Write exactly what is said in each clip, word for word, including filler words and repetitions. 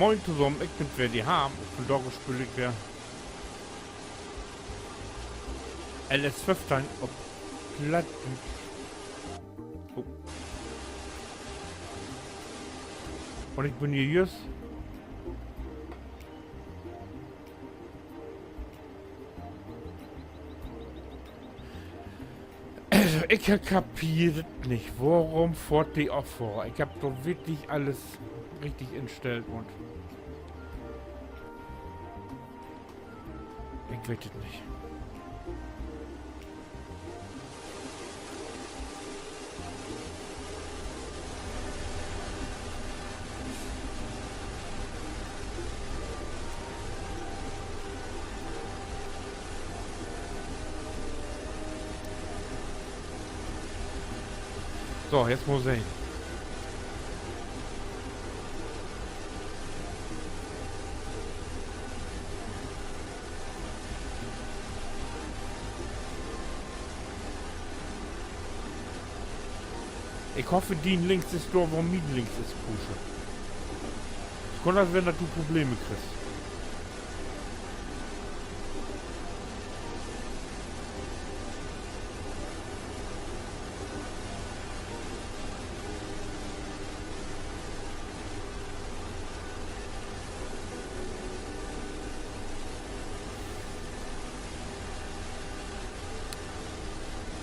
Moin tosamen, ik bün weer de Harm. Vandaag speel ik weer L S föffteihn op Plattdüütsch. Oh. Un ik bün hier jüst Also, ik kapeer dat nich. Worüm fohrt de Affahrer? Ik hebb doch wirklich allens richtig instellt un ik weet dat nich. So, jetzt mal sehn. Ik hoff, dien links is dor, wo mien links is, Kusche. Kunn dat ween, dat du Probleme kriggst.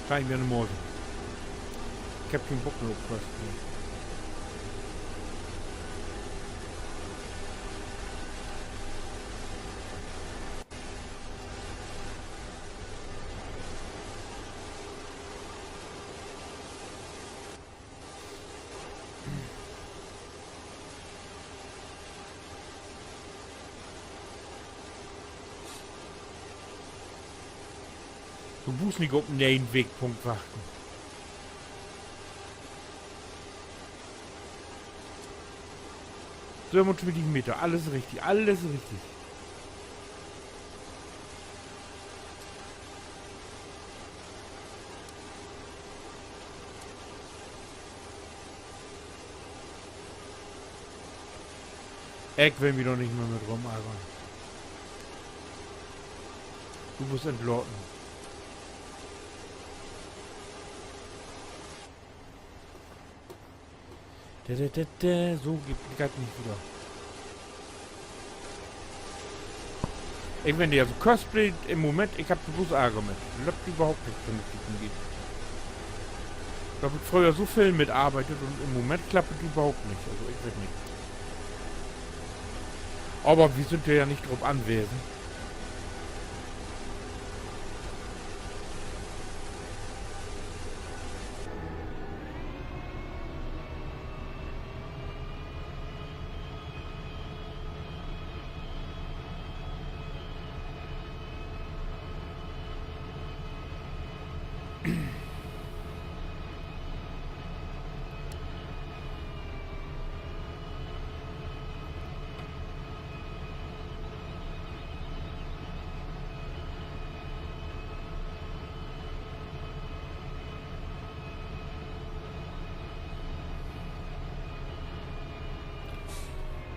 Schall ik weer na Hause. Ik hebb keen Bock mehr op Quest. Du bruukst nich op en ne'en Wegpunkt wachten. Sövenuntwintig Meter, allens richtig, allens richtig. Ik will mi dor nich mehr mit rumargern. Du büst entlaten. Dä, dä, dä, dä, so geiht, geiht nich wieder. Ik bün ja so köstlich in'n Moment, ik hebb dor blots Arger mit. Löppt överhaupt nich vernünftig, nich. Dor heff ik fröher so veel mit arbeidt un in'n Moment klappt dat överhaupt nich. Also, ik weet nich. Aver wi sünd dor ja nich drop anwesen.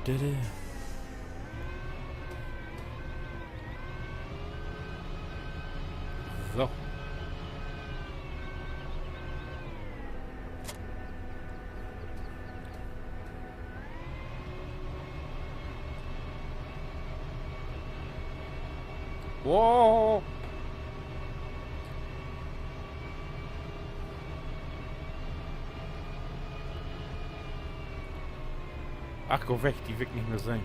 Dä, dä. So. Wow. Ach, gah weg, di will ik nich mehr sehn.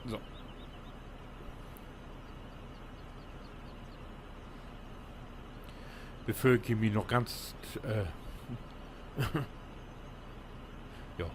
So. Bevör ik mi noch ganz, äh, ja.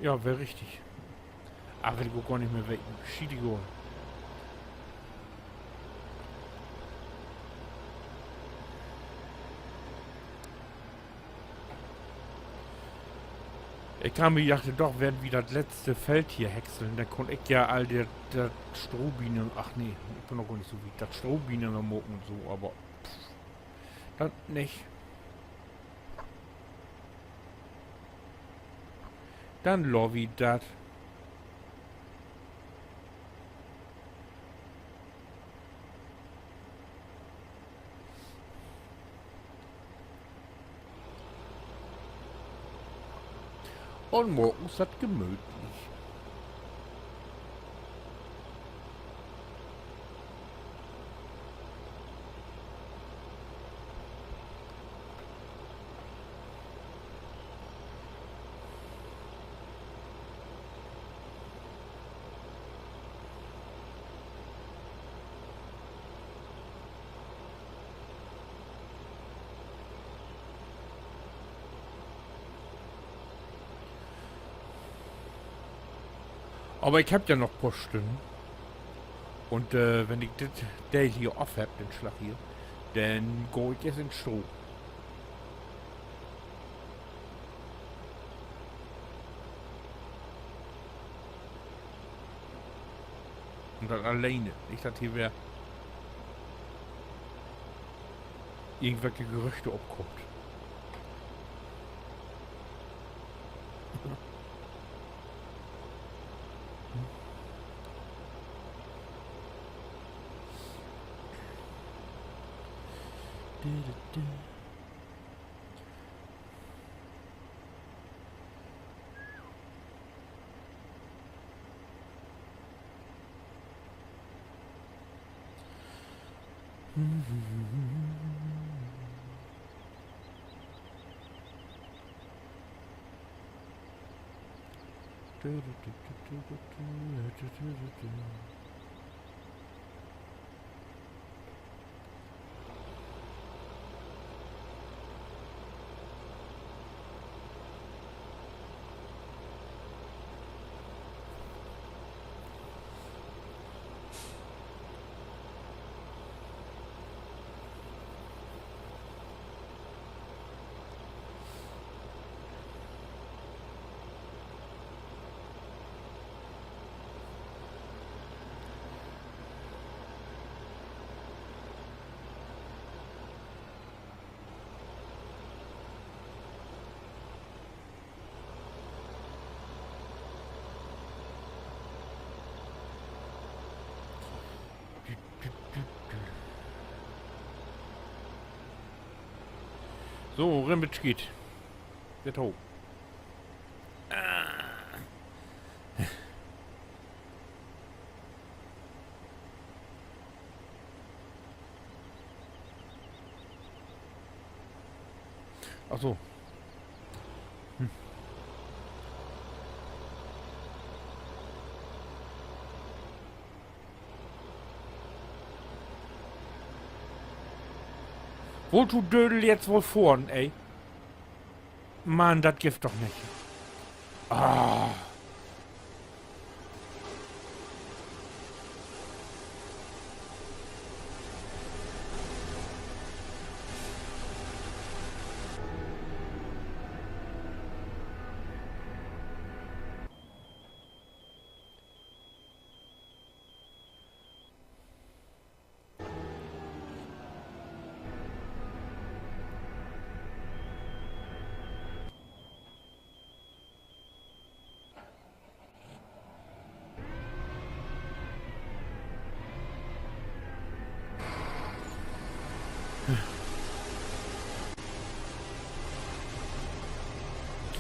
Ja, weer richtig. Ah, will ik ok gor nich mehr weten. Schietegal. Ik kann mi dachte, doch, wenn wi dat letzte Feld hier häckseln, denn kunn ik ja all dat, dat Strohbienen, ach nee, ik bün noch gor nich so wiet, dat Strohbienen noch maken un so, aver pff, dat nich. Denn laat wi dat. Un maken wi dat gemütlich. Aver ik hebb ja noch poor Stünnen. Un, äh, wenn ik dit Deel hier of hebb, den Slag hier, denn gah ik eerst in Stroh. Un dat alleen, nich dat hier weer irgendwelke Gerüchte opkummt. So, rin mit Schiet. Geiht hooch. Ach so. Wullt du Dödel jetzt woll fohren, ey? Mann, dat gifft doch nich. Ah.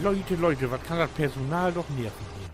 Leute, Leute, wat kann dat Personal doch nerven hier.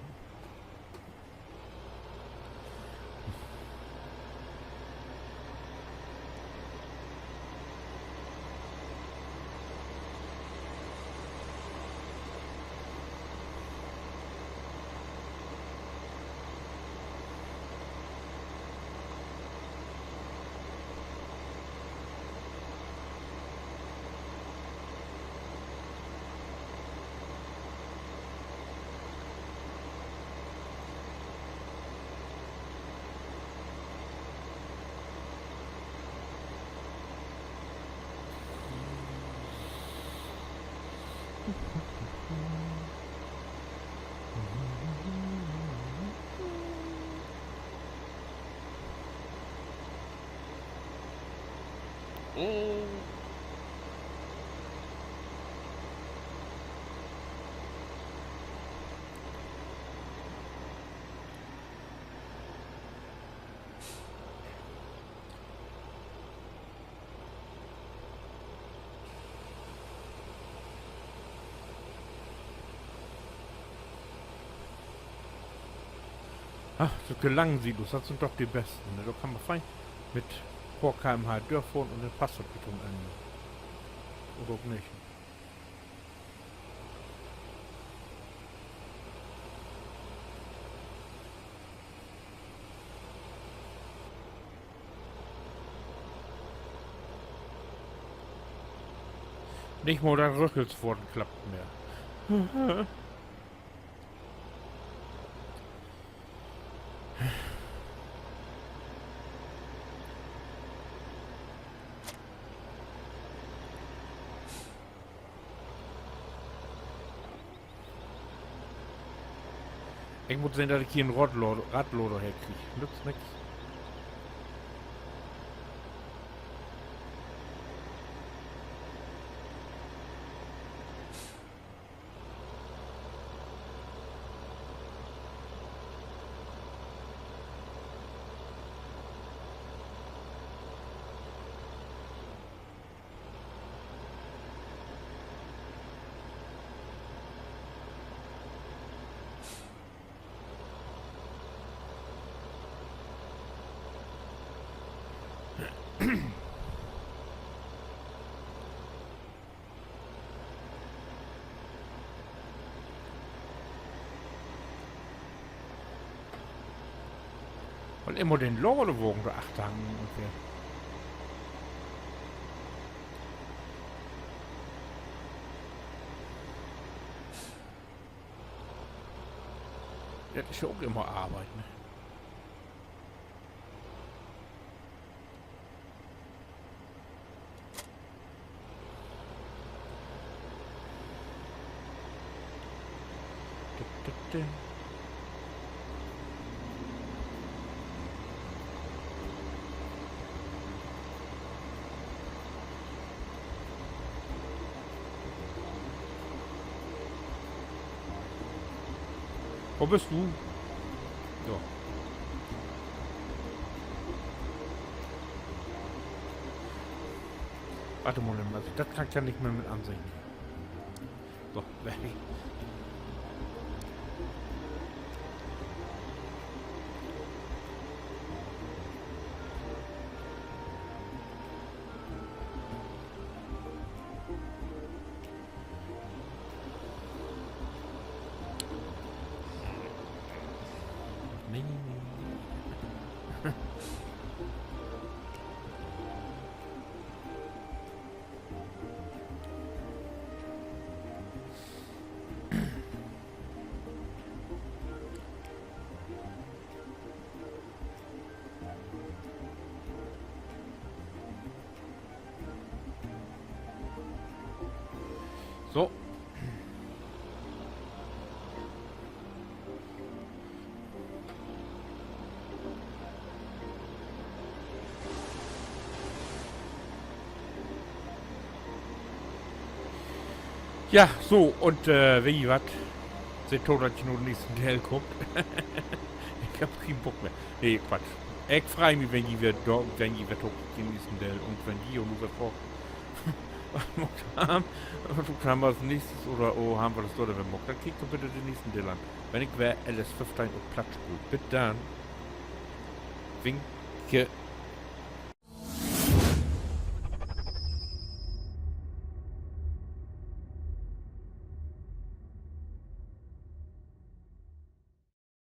Ah, sülke langen Silos, dat sünd doch de besten, ne? Dor kann man fein mit poor K M H dörfohren un denn passt dat bit to'n Enn. Oder ok nich. Nich mal dat Rüchelsfohren klappt mehr. Ik mutt sehn, dat ik hier en Radlader, Radlader herkrieg. Nützt nix. Wiel immer den Ladewagen dor achter hangen un weer. Dat is ja ok immer Arbeit, ne? Wo büst du? So. Wart mal, also dat kann ik ja nich mehr mit ansehn. So, weg. Nee, nee, nee. So. Ja, so, un, äh, weet ji wat? Seht to, dat ji na den nächsten Deel kaamt. Ik heff keen Bock mehr. Nee, Quatsch. Ik frei mi, wenn ji weer dor, wenn ji weer to den nächsten Deel un wenn ji nu weer fort. Maakt wi, maakt wi as nächstes oder, oh, hebbt wi dat dor denn weer maakt? Denn kiekt doch bitte den nächsten Deel an, wenn ik weer L S föffteihn op Platt speel. Bit denn. Winke.